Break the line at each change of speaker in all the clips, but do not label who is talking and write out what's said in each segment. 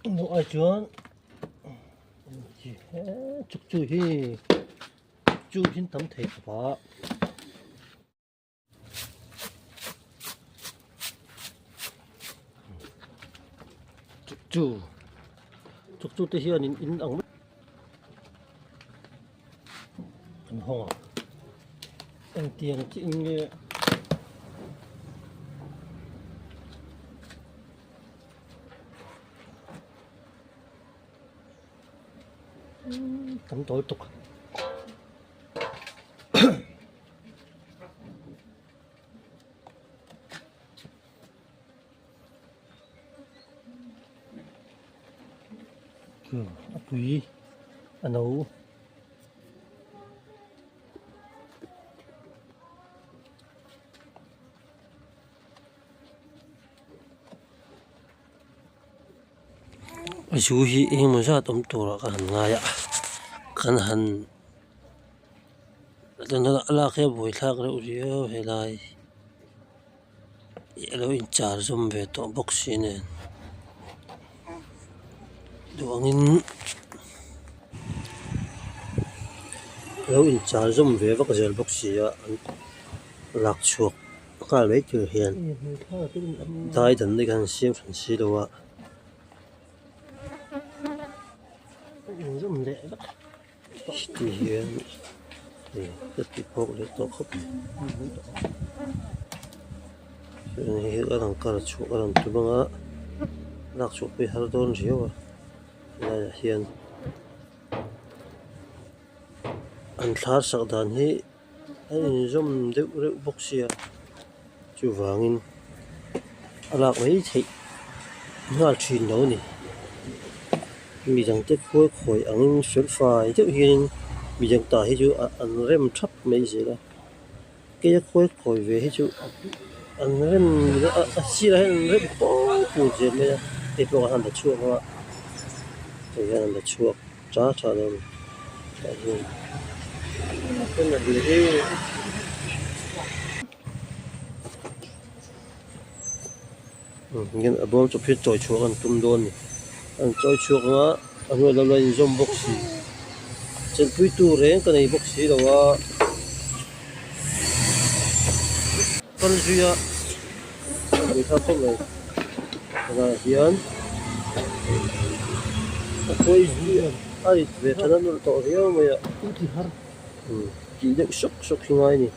Hmuh ai chuan chuk chu hi chu hin tam thei khawp a. Chuk chu chuk chu te hian in in ang an hawng a engtiang chiah in nge tam tawl tuk a pui a no. Zu hi engemaw zat awm turah ka han ngai a kan han a lak hi a buaithlak reuh riau helai hi a lo in char zawm ve tawh bawk si nen duh angin a lo in char zawm ve vak zel bawk si a an lak chhuak. Nghal mai tur hian dai dan te khan siam hran si lo a ti hian hei ka ti phawk leh tawh khawp mai chuan hei hi a rawn kar chhuah a rawn tum anga lak chhuah pawh hi a har dawn riau a helaiah hian an thlar sak dan hi. A inzawm deuh reuh bawk sia chuvangin a lak mai theih nghal thin lo a ni midangte khuai khawi angin fel fai deuh hianin midang ta hi chu an rem thap mai zel a keia khuai khawi ve hi chu an rem a sirah hian an rem pawp pur zel mai a hei pawh khan a la chhuak a hei hian a la chhuak. Tha tha lo tah hian hian a bawm chawp hi chawi chhuak an tum dawn a ni an chawi chhuak anga a hnuai lam la inzawm bawk si chenpui tur reng ka nei bawk si lo a kal zui a buaithlak khawp mai tunah hian a khawi hi a rit ve than a nawlh tawh viau mai a tih deuh sawk sawk hi ngai a ni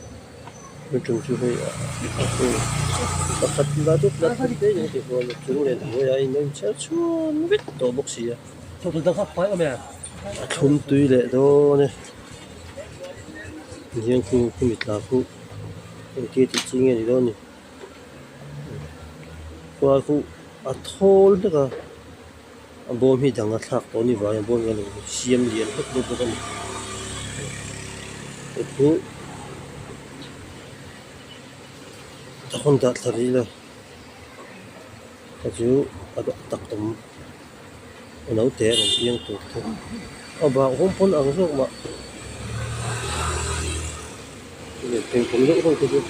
tun tum chu hei a hmun pakhat la deuh la thum te in ti huan a chung leh hnuaiah in a inchher chhuan vek tawh bawk si a a thlum tui leh dawn e hian khu khumi tla khu engtia tih chi nge ni dawn ni. Khua khu a thawl hlek a a bawm hi dang a thlak tawh a ni vangin a bawm hi a lo siam lian hlek deuh bawk a ni hei chu a hun dah thla rih ila hei chu a tak awm a naute a rawn piang tur te a bang hawm pawn ang zawk mah thingkung deuh ho te chu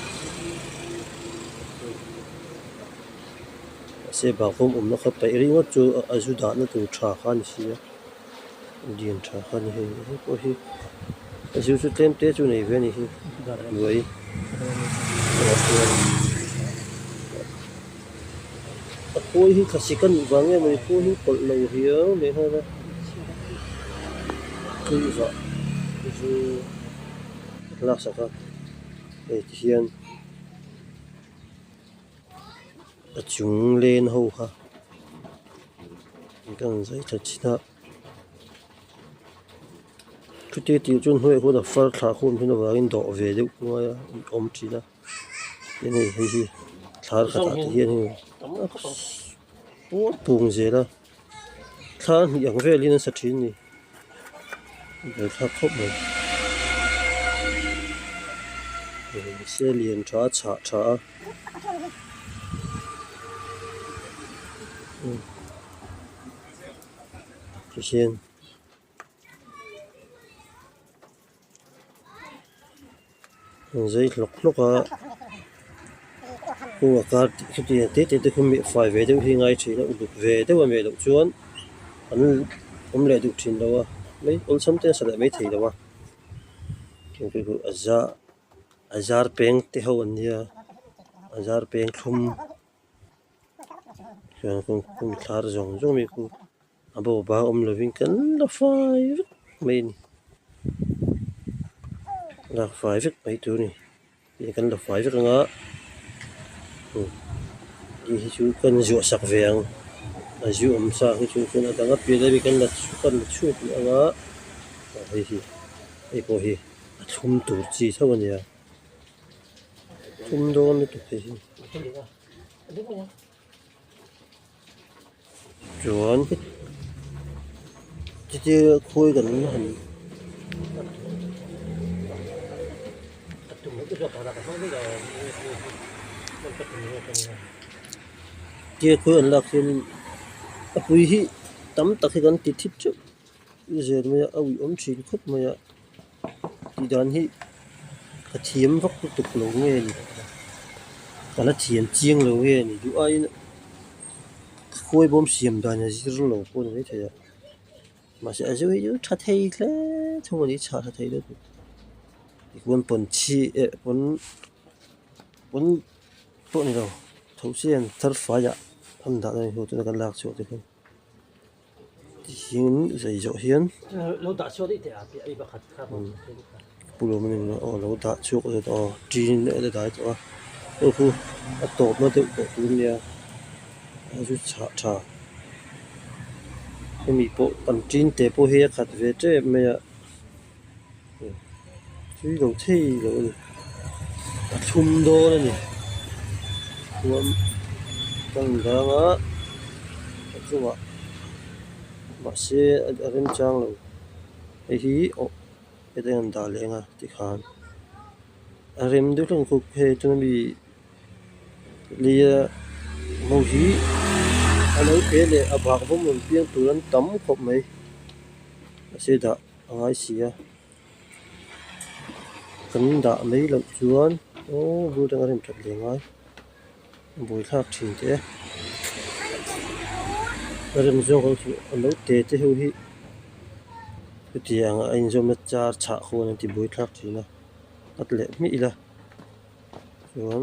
mahse bahkhawm awmna kha paih ringawt chu a zu dahna tur tha kha a ni si a lian tha kha a ni hei hei pawh hi a zu chu tlem te chu nei ve a ni hi buai. A khawi hi thlasik a nih vang nge mawni khawi hi kawlh lo riau leh nghal a tui vah zu lak sak a hei ti hian a chung len ho kha kan zai tha chin a chuti tih chuan hnuaiah khuan a far thlah khawm thin avangin dawh ve deuh ngai a awm thin a. Tin hei hei hi thlar khatah te hian hei puar pung zel a thla hnih ang velin an sa thin a ni buaithlak khawp mai se lian tha a chhah tha a. Tihian. An zai hlawk hlawk a kawng a kar tih khiti ang te te te khu meh fai ve deuh hi ngai thin a uluk ve deuh a meh loh chuan. An awm leh duh thin lo a mai awlsam te a sa leh mai thei lo a a zar peng te ho an nia a zar peng thlum chuan kawng thlar zawng zawng mai khu a bo bang awm lovin kan la fai vek mai a ni lak fai vek mai tur a ni. Hei kan la fai vek anga hei hi chu kan zuah sak ve ang a zu awm sa hi chu chuan a dang a pian ami kan la kan la chhuak leh anga hei hi hei pawh hi a thlum tur chi tho a nia thlum dawn lutuk hei hi chuan chutia khawi kan han tia khawi an lak hian a pui hi tam tak hi kan ti thip theuh zel mai a a uih awm thin khawp mai a tih dan hi ka thiam vak lutuk lo nge ni ka la thiam chiang lo nge ni duh aiin khawi bawm siam dan a zir lo pawh a ni maithei a mahse a zu hi chu tha thei hle thung a ni chhah tha thei lutuk tichuan pawn chhi eh pawn pawn pawh a ni lo tho chian thar faiah an dah a ni tuna kan lak chhuah te kha. Tihian zai zawh hian pu lawm a ni aw lo dah chhuak leh aw ṭin a la dai tawh a hei hi a tawpna deuh tawh tur a nia a zu chhah tha hemi pawh kan ṭin te pawh hi a khat ve ṭep mai a tui lo thei lo a ni a thlum dawn a ni chuan ka in dang a a chungah mahse a remchang lo hei hi aw heta hian dah leh ang a tikhan a rem deuh hlek ang kawk hei tuna mi lia ho hi a lo te leh a bak vawm rawn piang tur an tam khawp mai mahse dah. A ngai si a kan dah mai loh chuan aw bul atanga rem that leh ngai a buaithlak thin teh e a rem zawk ang chu a lo te te ho hi chutiang a inzawmna char chhah khawn an ti buaithlak thin a cut leh hmiah ila chuan.